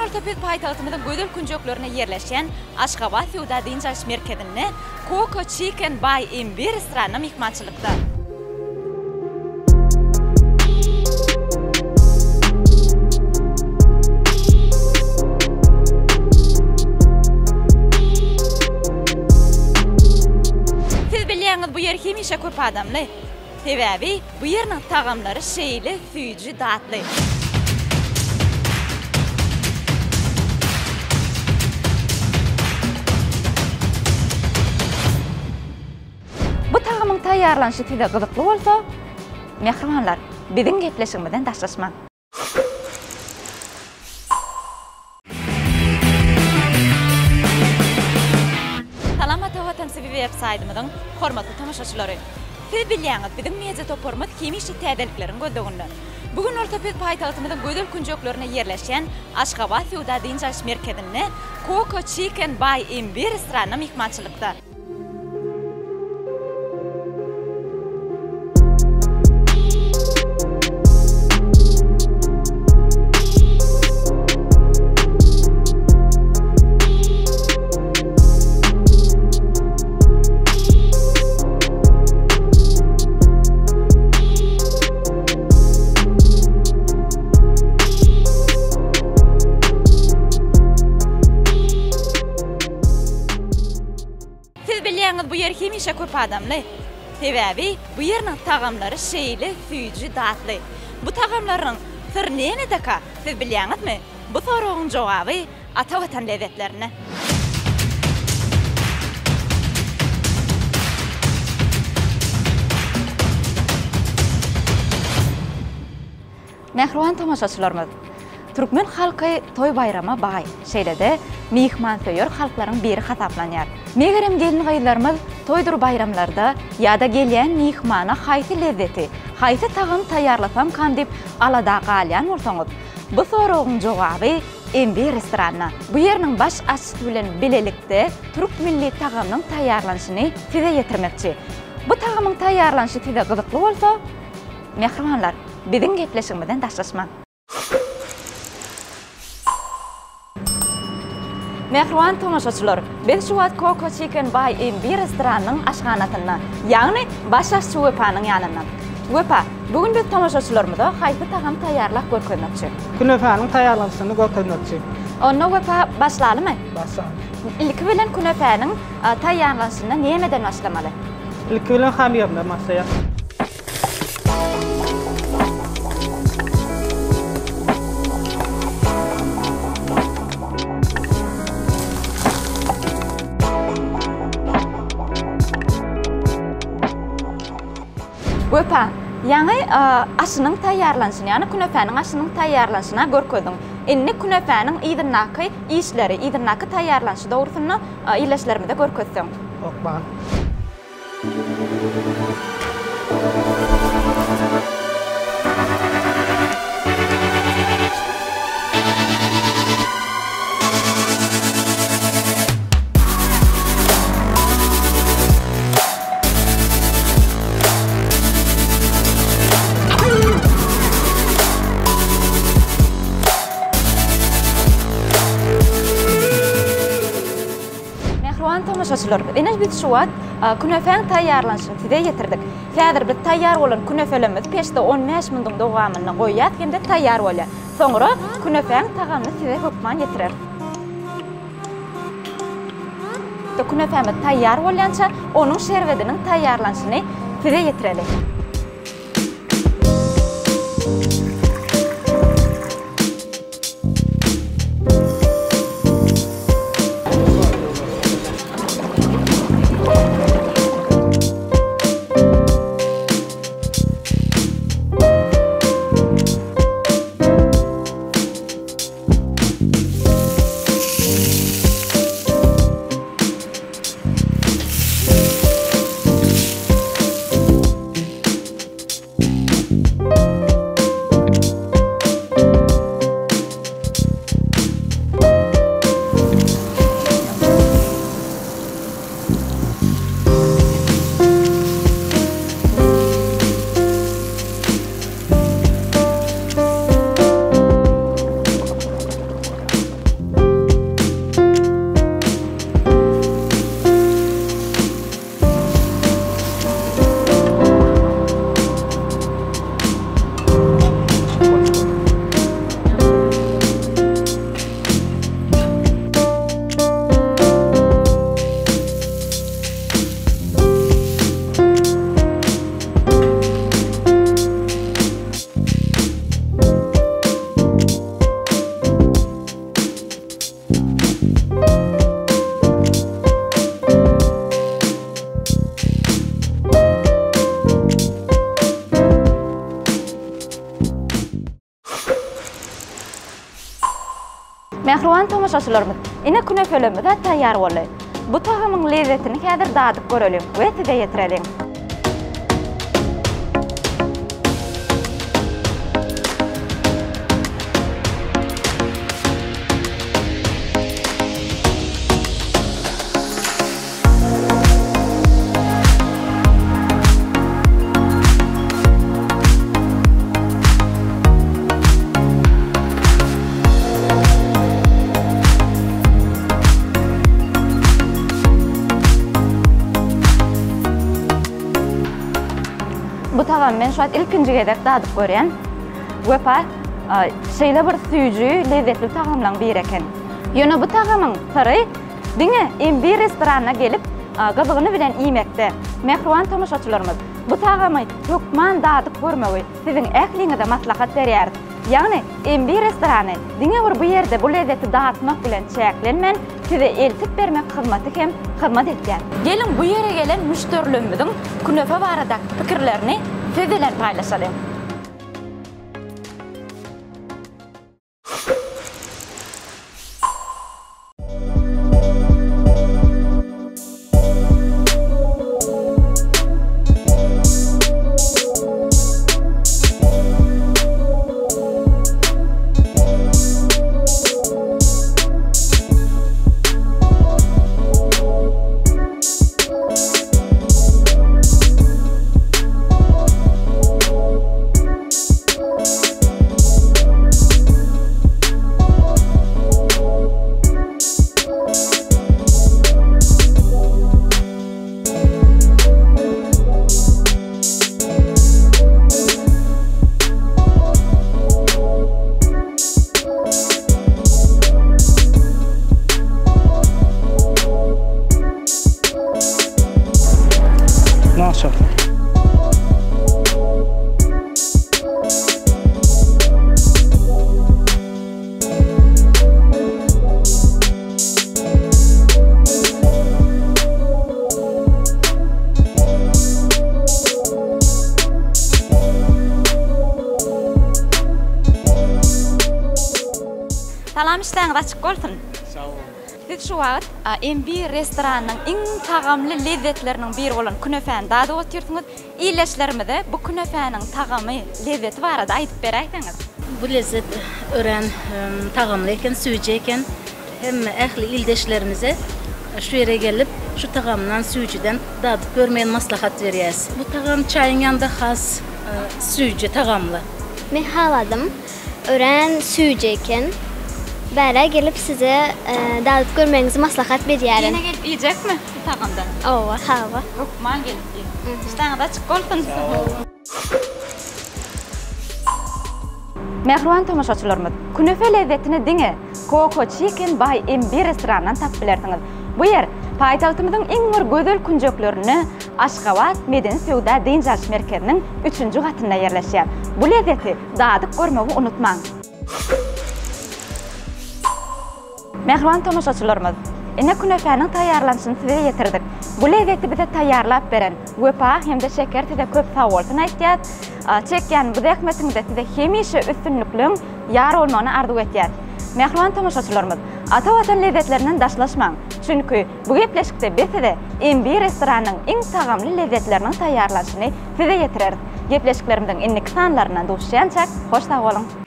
bolsa biz paýtagtymyzyň gözel künjeklerinde ýerleşýän Aşgabat söwda-dynç alyş merkezinde Coco Chicken by MB restoranynda myhmançylykda. Siz bilýäňiz bu ýer hemişe köp adamly. Sebäbi bu ýeriniň tagamlary şeýle süýji datly. Bu tagamyň taýýarlanyşy size gyzykly bolsa, mähribanlar, biziň gepleşigimizden daşlaşmaň. Salam Ata Watan TV web saýtymyzyň hormatly tomaşaçylary! Siz bilýäňiz, biziň media toparymyz hemişe täzelikleriň gözleginde. Bu gün bolsa biz paýtagtymyzyň gözel künjeklerinde ýerleşýän Aşgabat söwda-dynç alyş merkezinde Coco Chicken by MB restoranynda myhmançylykda. Siz bilýäňiz bu ýer hemişe köp adamly. Sebäbi bu ýeriniň tagamlary şeýle süýji datly. Bu tagamlaryň syry nämedeka siz bilýäňizmi? Bu soragyň jogaby Ata Watan lezzetlerinde. Mähriban tomaşaçylarymyz! Türkmen halky toý-baýrama baý, şeýle-de myhmansöýer halklaryň biri hasaplanýar. Megerem gelin-gyzlarymyz toýdur baýramlarda ýa-da gelýän myhmana haýsy lezzeti, haýsy tagamy taýýarlasamkam diýip alada galýan bolsaňyz, bu soragyň jogaby MB restoranda. Bu ýeriniň baş aşçysy bilen bilelikde türk milli tagamynyň taýýarlanyşyny size ýetirmekçi. Bu tagamyň taýýarlanyşy size gyzykly bolsa, Mähribanlar, biziň gepleşigimizden daşlaşmaň! Mähriban tomaşaçylar, biz şu wagt Coco Chicken by MB restoranynyň aşhanasynda, ýagny baş aşçy Wepanyň ýanynda. Wepa, bu gün biz tomaşaçylarymyza haýsy tagamy taýýarlap görkezmekçi? Künefäniň taýýarlanyşyny görkezmekçi. Onda Wepa, başlalymy? Başlaly. Ilki bilen künefäniň taýýarlanyşynda nämeden başlamaly? Ilki bilen hamyryndan başlaýas. Wepa, ýaňy aşynyň taýýarlanyşyny, ýagny künefäniň aşynyň taýýarlanyşyna görkezdiň. Indi künefäniň yzyndaky işleri, yzyndaky taýýarlanyşy dogrusynda ildeşlerimize görkezseň. Hökman. Mähriban tomaşaçylar, ine biz şu wagt künefäň taýýarlanyşyny size ýetirdik. Häzir biz taýýar bolan künefelerimizi peçde 15 minutiň dowamynda goýýas hem-de taýýar bolýar. Soňra künefäň tagamyny size hökman ýetireris. Künefämiz taýýar bolýança, onuň şerbediniň taýýarlanyşyny size ýetireli. Mähriban tomaşaçylarymyz, ine künefelerimiz-ä taýýar boldy. Bu tagamyň lezzetini häzir dadyp göreliň we size ýetireliň. Bu tagamy men şu wagt ilkinji gezek dadyp görýän. Wepa şeýle bir süýji, lezzetli tagamlaryň biri eken. Ýöne bu tagamyň syry Diňe MB restoranyna gelip, gyzygyny bilen iýmekde. Mähriban tomaşaçylarymyz, bu tagamy hökman dadyp görmegi siziň ähliňize maslahat berýäris. Ýagny MB restorany diňe bir bu ýerde bu lezzeti datmak bilen çäklenmän, size eltip bermek hyzmaty hem hyzmat etýär. Geliň bu ýere gelen müşderilerimiziň künefe baradaky pikirlerini siz bilen paýlaşalyň. Maşallah. Salam işdäňiz açyk bolsun. Sag boluň. Siz şu wagt MB restoranynyň iň tagamly lezzetleriniň biri bolan künefäni dadyp otyrsyňyz. Ildeşlerimize bu künefäniň tagamy, lezzeti barada aýdyp beräýseňiz. Bu lezzet örän tagamly eken, süýji eken. Hemme ähli ildeşlerimize şu ýere gelip, şu tagamdan, süýjüden dadyp görmegini maslahat berýäs. Bu tagam çaýyň ýanynda has süýji, tagamly. Men haladym. Örän süýji eken. Bärä gelip size dadyp görmegiňizi maslahat berýärin. Ýene gelip iýjekmi bu tagamdan? Hawa, hawa. Hökman gelip iýiň. Işdäňiz açyk bolsun. Mähriban tomaşaçylarymyz, künefe lezzetini diňe Coco Chicken by MB restoranyndan tapyp bilersiňiz. Bu ýer paýtagtymyzyň iň bir gözel künjeklerinde Aşgabat medeni-söwda dynç alyş merkeziniň üçünji gatynda ýerleşýär. Bu lezzeti dadyp görmegi unutmaň! Mähriban tomaşaçylarymyz, ine künefäniň taýýarlanyşyny size ýetirdik. Bu lezzeti bize taýýarlap beren Wepa hem-de Şeker size köp sagbolsun aýtýas. Çekýän bu zähmetiňizde size hemişe üstünlikliň ýar bolmagyny arzuw etýäs. Mähriban tomaşaçylarymyz, ata Watan lezzetlerinden daşlaşmaň! Çünki bu gepleşikde biz size MB restoranynyň iň tagamly lezzetleriniň taýýarlanyşyny size ýetireris. Gepleşiklerimiziň indiki sanlaryndan duşýançak, hoş sag boluň!